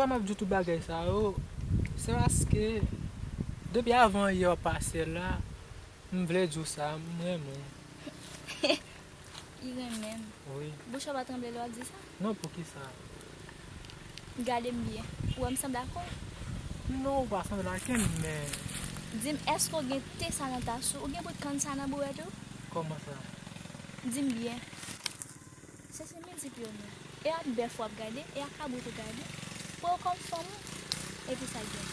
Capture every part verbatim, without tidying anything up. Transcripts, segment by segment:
M ap di w tout bagay sa yo, se paske depi avan yè w pase la, m vle di w sa, m renmen w. Li renmen m. Wi. Bouch ou pa tranble lè w ap di sa? Non, poukisa? Gade m byen. Ou wè m sanble ak ou? Non, ou pa sanble ak m, men. Di m, èske w gen te sa nan tas ou? Ou gen bout kann sa nan bourèt ou? Kòman sa? Di m byen. Chèche mizik yo non. E ak bèf w ap gade, e ak kabrit ou gade. Pran yo kòm fanm ou. Epi sa k gen?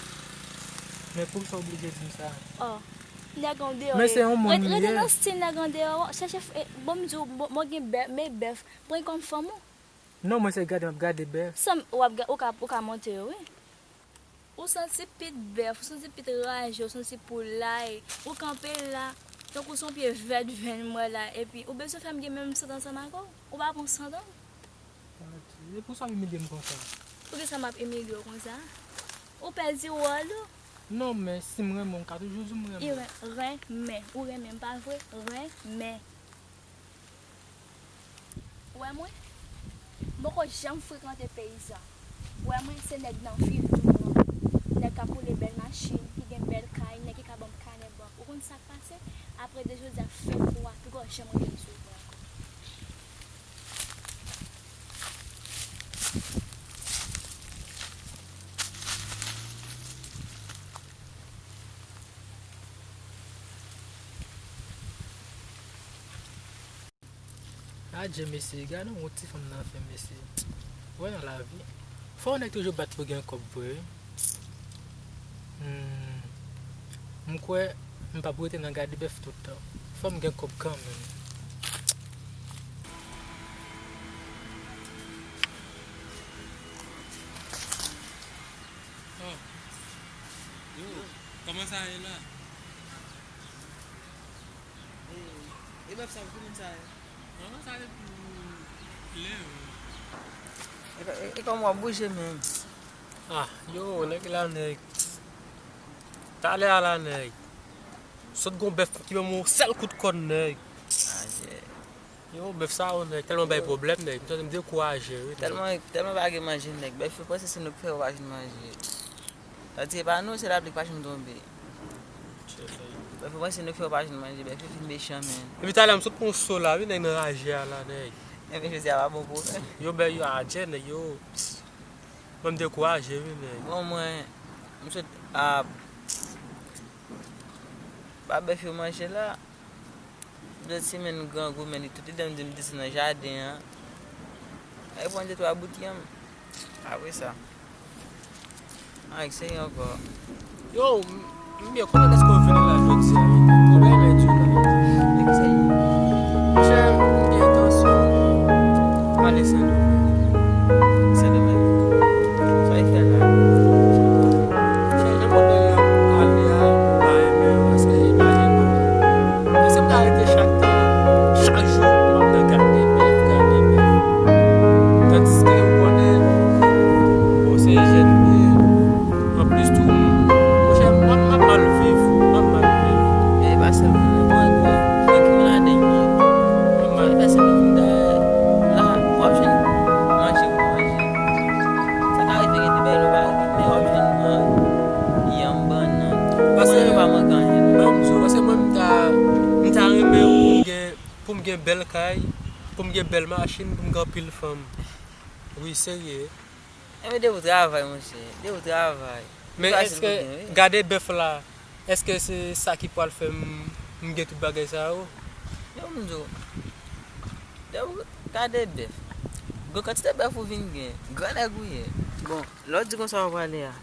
Men poukisa w oblije di m sa? Oh. Nèg andeyò. Men se yon moun li ye. Rete nan stil nèg andeyò. Chèche, eh, bon, m di w, bon, mwen gen bèf, men bèf. Pran kòm fanm ou. Non, mwen se gade m ap gade bèf. Sanm, w ap ga-, ou ka, ou ka monte yo, wi. Ou santi pit bèf, ou santi pit raje, ou santi poulay, ou kanpe la, tankou se yon pye vèt venn mwen la, epi ou bezwen fè m gen menm sant ansanm ak ou? Ou pa pran sant an? Pati, e pou sa w imilye m konsa? Poukisa m ap imilye w konsa? Ou pèdi wòl ou? Non, men si m renmen w, m ka toujou di w m renmen w. Ren-, renmen, ou renmen m pa vre? Renmen. Ou wè mwen? M poko janm frekante peyizan. Ou wè mwen se nèg nan vil tou mwen. Nèg k ap woule bèl machin, ki gen bèl kay, nèg ki ka ban m kanè bank. Ou konn sa k pase? Apre de jodi a, fèk ou a, poko janm rive m sou ou ankò. Adje mesye, gade yon ti fanm nan fè mesye. Wè nan lavi. Fò yon nèg toujou bat pou gen kòb vre wi. Hmm. M kwè m p ap rete nan gade bèf tout tan. Fò m gen kòb kanmenm. Oh. Yo, kòman sa ye la? E, e bèf sa pou ki moun sa ye? Kòman sa ye pou klè, yo? E, e, e kòman w ap bouje menm? Ah, yo, nèg la, nèg. Talè a la, nèg. Sot gon bèf ki ban m yon sèl kout kòn, nèg. Adje. Yo, bèf sa yo, nèg, tèlman bay pwoblèm, nèg. M santi m dekouraje, wi, nèg. Tèlman, tèlman pa gen manje, nèg. Bèf yo panse se nou k fè yo pa jwenn manje. Sa di se pa nou, se lapli k pa janm tonbe. Bèf yo panse nou k fè yo pa jwenn manje, bèf yo fin mechan, menn. Epi talè m sot pran yon so la, wi, nèg, nan raje a la, nèg. Enben, jodi a pa bon pou ou, menn. Yo, bèf yo adje, nèg, yo. Mwen, m dekouraje, wi, nèg. Bon, mwen, m sot a ba bèf yo manje la. Lòt semèn, grangou, men li tout lide m di m desann nan jaden an. Al pran de twa bout yanm. Apre sa, ann eseye ankò. Yo, m, m byen kontan dèske w vini la jodi a, wi. Ou byen, men di w la. Men ki sa ye? Monchè, m gen entansyon ale Sendomeng. Sendomeng? Sa w fè la? Monchè, jan modèl yo ale a, m pa renmen, paske imajine w. Èske m ka rete chak tan, chak jou, m ap nan gade bèf, gade bèf? Tandiske ou konnen, bon, se jèn m ye. Anplis tou, monchè, m ap, m ap mal viv, m ap mal viv. E pa sèl mwen, mwen, mwen, mwen ki malad, m ye. M ap mal viv. E pa sèl mwen, dayè, la, w ap jwenn manje pou manje. Sa ka rive gen de bagay nou pa rive, men w ap jwenn, ah, yanm, bannann. Paske, manje nou pa manke anyen. Ban m di w, paske mwen, m ta, m ta renmen pou m gen, pou m gen bèl kay, pou m gen bèl machin, pou m gen anpil fanm. Wi, serye. Enben, depi w travay, monchè, depi w travay. Men èske gade bèf la, èske se sa ki pral fè m, m gen tout bagay sa yo? Yo, m di w, depi w gade bèf, gwo kantite bèf ou vin gen, gran nèg ou ye. Bon, lè w di konsa w prale a,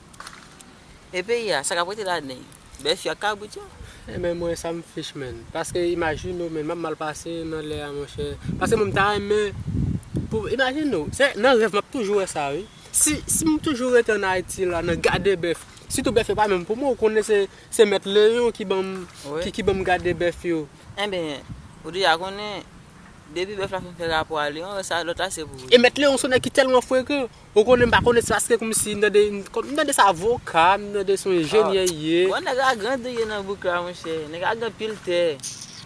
e peyi a, sa k ap rete ladan l? Bèf yo ak kabrit yo. Enben, mwen, sa m fich, menn. Paske imajine w, menn, m ap mal pase nan lè a, monchè. Paske mwen, m ta renmen pou, imajine w, se nan rèv m ap toujou wè sa, wi. Si, si m toujou rete ann Ayiti la, nan gade bèf, sitou bèf yo pa menm pou mwen, ou konnen se, se mèt Leyon ki ban m, ki, ki ban m gade bèf yo. Enben, ou deja konnen, depi bèf la fin fè rapò a Leyon, sa lòt la se pou ou. E mèt Leyon se yon nèg ki tèlman frekan. Ou konnen, m pa konnen, se paske kòmsi m tande, m tande se avoka, m tande se yon enjenyè li ye. Bon, nèg la grandi ye nan bouk la, monchè. Nèg la gen anpil tè.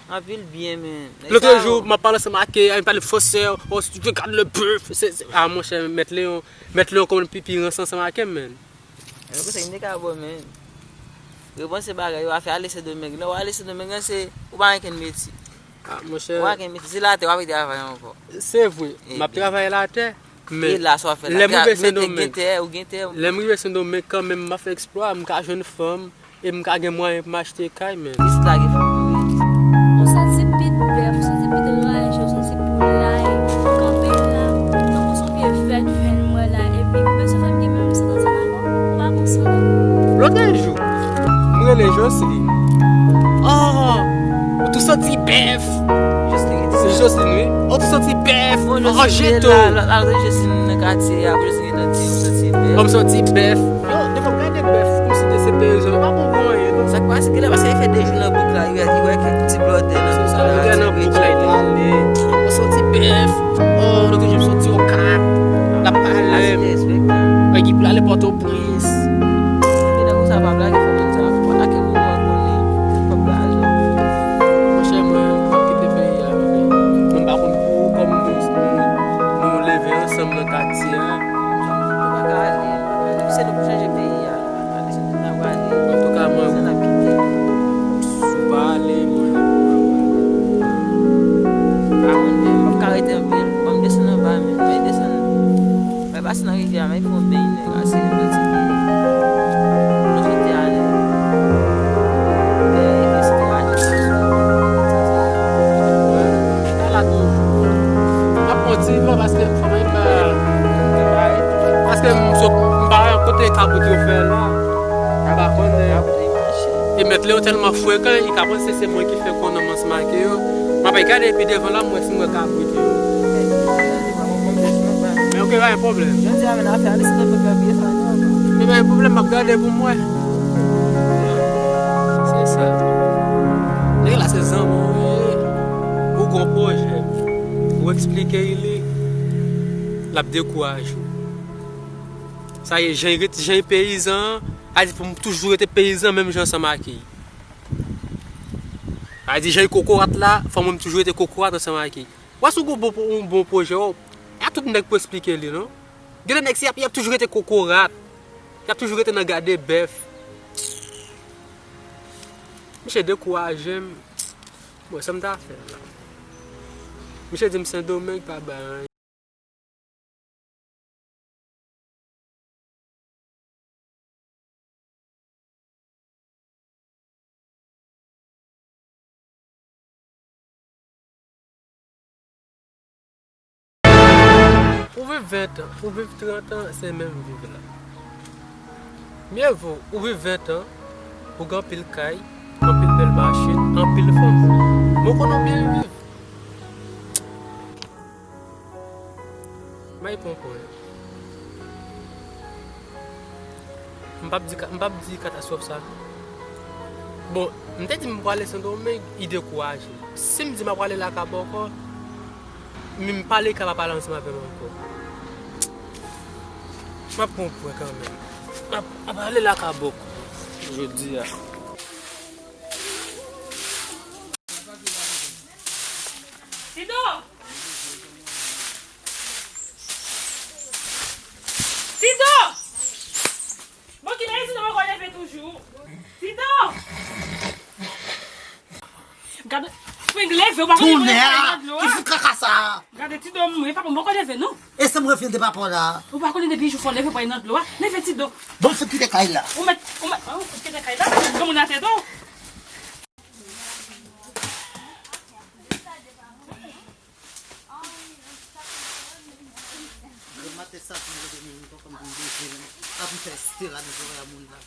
Anpil byen, men. Lòt jou, m ap pale ansanm ak, e, m pale fransè, oh, si tu regardes le bœuf, se, se, ah, monchè, Mèt Leyon, Mèt Leyon kòmanse pipi ranse ansanm ak mwen, men. Yo panse m te ka bon, men. Yo panse bagay, yo afè ale Sendomeng. Lè w ale Sendomeng, se, ou pa gen kenn metye. Ah, monchè. Ou pa gen metye. Se latè, w ap travay ankò. Se vre, m ap travay latè, men lè m rive Sendomeng, lè m rive Sendomeng, kanmenm, m ap fè eksplwa, m ka jwenn fanm, e m ka gen mwayen pou m achte kay, men. Isit la gen fanm tou, wi. Ou santi pit bèf, ou santi pit raje, ou santi poulay, kanpe la, tankou se yon pye vèt vèn mwen la, epi ou bezwen fè m gen menm santans la, ou pa gon santans. Lòt jou, m rele Joseline. Oh, ou tou santi bèf. Joseline, wi. Oh, ou tou santi bèf. Oh, Joseline, la, la, la, Joseline nan katye a, Joseline nan di, ou santi bèf. Oh, m santi bèf. Yo, devan m gade bèf, kòmsi de se peyizan, yo pa bon pou anyen, non. Sa k pase, genlè paske li fè de jou nan bouk la, li wè, li wè kèk ti blòdè nan bouk la, nan bouk la, li pale. Ou santi bèf. Oh, lòt jou, m santi Okap. L ap pale. Nèg ki prale Pòtoprens. Epi nan kou sa pa blage, fò moun sa, fò atake moun, fò konnen, fò blaze. Monchè, mwen, m ap kite peyi a, men, mwen pa konn pou ou, kòm nou, nou, nou leve ansanm nan katye a. Nou pa ka ale, nou pa ka ale. Se nou pou chanje peyi a. Antouka, mwen, si w pa ale, mwen, m ap ka rete anpil. Ban m desann anba, men, mwen desann. Mwen pase nan rivyè a, mwen fè yon beny, nèg, ase yon ti nou soti ale. Mwen, mwen la toujou. M ap pran ti van paske fò mwen pa, paske m sot, m pa wè kote kabrit yo fè la. M pa konnen. E Mèt Leyon tèlman frekan, li ka panse se mwen ki fè kònn ansanm ak yo. M ap gade pi devan la, m wè si m wè kabrit yo. Men oke, pa gen pwoblèm. Men pa gen pwoblèm, m ap gade pou m wè. Se sa. Nèg la se zanmi w ye. Ou gon pwojè. Ou eksplike li, l ap dekouraje w. Sa ye, jan l ret, jan l peyizan an, a di pou m toujou rete peyizan menm jan ansanm ak li. A di jan l kokorat la, fò mwen m toujou rete kokorat ansanm ak li. Wè si w gon bon, yon bon pwojè, w a tout nèg pou eksplike li, non? Gen de nèg, se y ap, y ap toujou rete kokorat. Y ap toujou rete nan gade bèf. Misye dekouraje m. Bon, sa m ta fè la? Misye di m Sendomeng pa bay anyen. Ou viv ven tan, ou viv trant an, se menm viv la. Mye vo ou viv ven tan, ou gen anpil kay, anpil bèl machin, anpil fanm. Mwen konnen w byen viv. May pran pwen. M p ap di ka-, m p ap di katastwòf sa non. Bon, m te di m prale Sendomeng, li dekouraje m. Si m di m ap prale Lakabòkò, men m pale ka pa pale ansanm avè m ankò. M ap pran pwen kanmenm. M ap, m ap ale Lakabòkò jodi a. Sido! Sido! Bon, kilè Sido poko leve toujou? Sido! Gade, freng, leve, ou pa konn leve nan dlo a. Ki fout kaka sa a? Gade, Sido, mwen, papa m poko leve, non. E sa m refye de papa w la. Ou pa konnen depi jou fò leve pou al nan dlo a. Leve, Sido. Bon, fout kite kay la. Ou mèt, ou mèt, ah, ou fout kite kay la. Granmoun atè do. Demen maten sa, pou mwen, demen, mwen poko m vin deje, ap m fè stela nan zòrèy a moun la.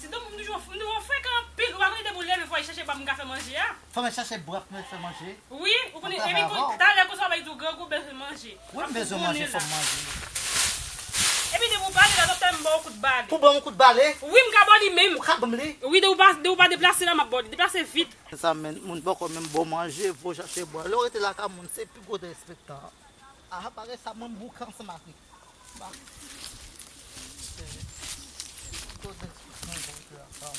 Sido, m toujou, m toujou frekan anpil. Ou pa konnen depi w leve, fò w chache bwa m ka fè manje a. Fò mwen chache bwa pou mwen fè manje. Wi, ou konnen, epi talè konsa, w ap di w grangou bezwen manje. Wi, m bezwen manje, fò m manje. Epi depi w pale la, dòktè m ba w kout bale. Pou ban m kout bale? Wi, m ka ba w li menm. Ou ka ban m li? Wi, depi w pa, depi w pa deplase la, m ap ba w li. Deplase vit. Sa, men, moun poko menm ba w manje, fò w chache bwa. Lè w rete lakay moun, se pi gwo derespektan. Aha, bagay sa mwen m bouke ansanm ak li. Ba-, se kote mwen bouke ansanm.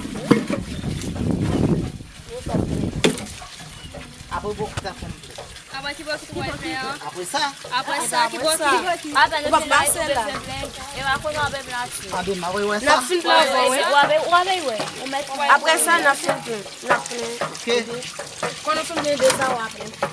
Apre bò ki ta fè m plen. Apre ki bò ki pou wè plen an? Apre sa, Apre sa, ki bò ki? Apre nou fin la, nou bezwen plen. E pa konnen w ap plen ati. Abe, m a wè N sa. ap fin plen avè w, wi. W ap, w ap wè. Ou mèt plen. Apre sa, n ap fin plen. N ap plen. Oke. Kon nou fin plen de sa, w ap plen.